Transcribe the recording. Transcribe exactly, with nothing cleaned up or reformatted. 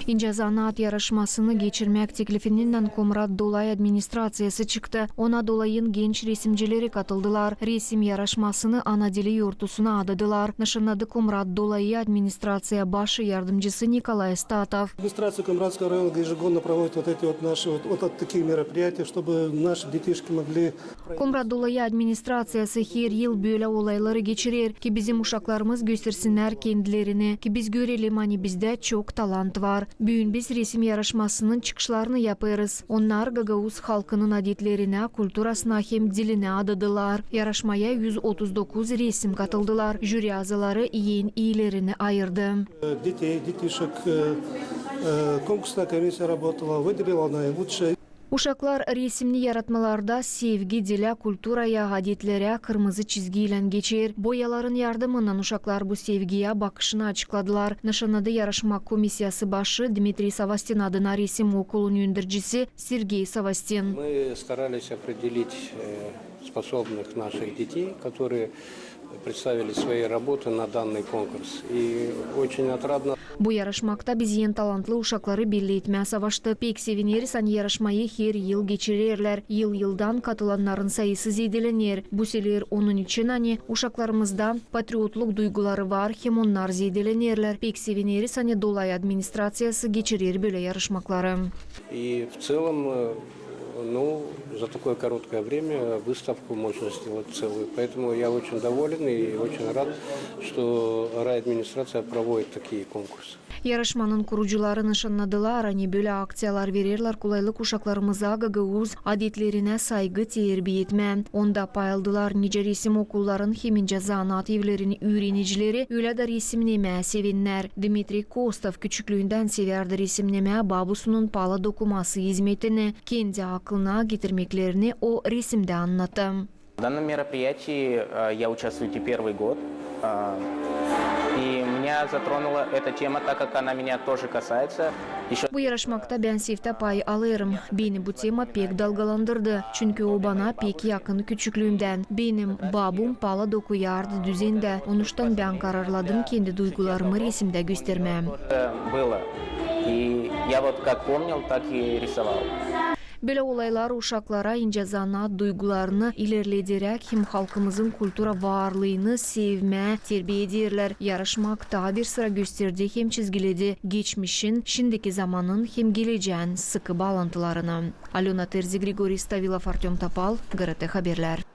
İncä zanaat yarışmasını geçirmäk teklifininnän Komrat Dolay administraţiyası çıktı. Ona Dolayın genç resimcileri katıldılar. Resim yarışmasını ana dili yortusuna adadılar, nışannadı Komrat Dolayı administraţiya başı yardımcısı Nikolay Statov. Администрация Комратского района ежегодно проводит вот эти вот наши вот, вот такие мероприятия, чтобы наши детишки могли Komrat Dolayı administraţiyası her yıl bölä olayları geçirer, ki bizim uşaklarımız göstersinnär kendilerini, ki biz görelim, ani bizdä çok talant var. Büün biz resim yarışmasının çıkışlarını yapêrız. Onnar gagauz halkının adetlerinä, kulturasına hem dilinä adadılar. Yarışmaya üz otuz dokuz resim katıldılar. Jüri azaları en iilerini ayırdı. Детей, детишек, э, э, конкурсная комиссия работала, выделила наилучшее. Uşaklar resimni yaratmalarda sevgi dilä, kulturaya, adetlerä kırmızı çizgiylän geçer. Boyaların yardımınnan uşaklar bu sevgiyä bakışını açıkladılar, nışannadı yarışma komissiyası başı Dmitriy Savastin adına resim okulun öndercisi Sergey Savastin. Мы старались определить, э, способных наших детей, которые представили свои работы на данный конкурс. И очень отрадно. Bu yarışmakta biz en talantlı uşakları belli etmää savaştı. Pek sevineriz, ani yarışmayı her yıl geçirerlär. Yıl-yıldan katılannarın sayısı zeedelener. Bu sefer onun için, ani uşaklarımızda patriotluk duyguları var, hem onnar zeedelenerlär. Pek sevineriz, ani Dolay administraţiyası geçirer bölä yarışmakları. И в целом, э, ну, за такое короткое время выставку можно сделать целую. Поэтому я очень доволен и очень рад, что райадминистрация проводит такие конкурсы. Yarışmanın kurucuları nışannadılar, ani bölä akţiyalar vererlär kolaylık uşaklarımıza gagauz adetlerinä saygı terbiä etmää. Onda pay aldılar nicä resim okulların hem incä zanaat evlerinin üürenicileri, ölä dä resimnemää sevinnär. Dmitriy Kostov küçüklüündän sevärdi resimnemää babusunun pala dokuması izmetini. Kendi aklına getirmeklerini o resimdä annattı. В данном мероприятии, э, я участвую не первый год, а, и меня затронула эта тема, так как она меня тоже касается. Ещё Bu yarışmakta bän seftä pay alêrım. Beni bu tema pek dalgalandırdı, çünkü o bana pek yakın küçüklüümdän. Benim babum pala dokuyardı düzendä, onuştan bän kararladım kendi duygularımı resimdä göstermää. Было. И я вот как помнил, так и рисовал. Bölä olaylar uşaklara incä zanaat duygularını ilerlederäk hem halkımızın kultura varlıını sevmää terbiä ederlär. Yarışmak taa bir sıra gösterdi hem çizgiledi geçmişin, şindiki zamanın hem gelecään sıkı baalantılarını. Alöna Terzi, Grigoriy Stavilov, Artöm Topal, GRT Haberlär.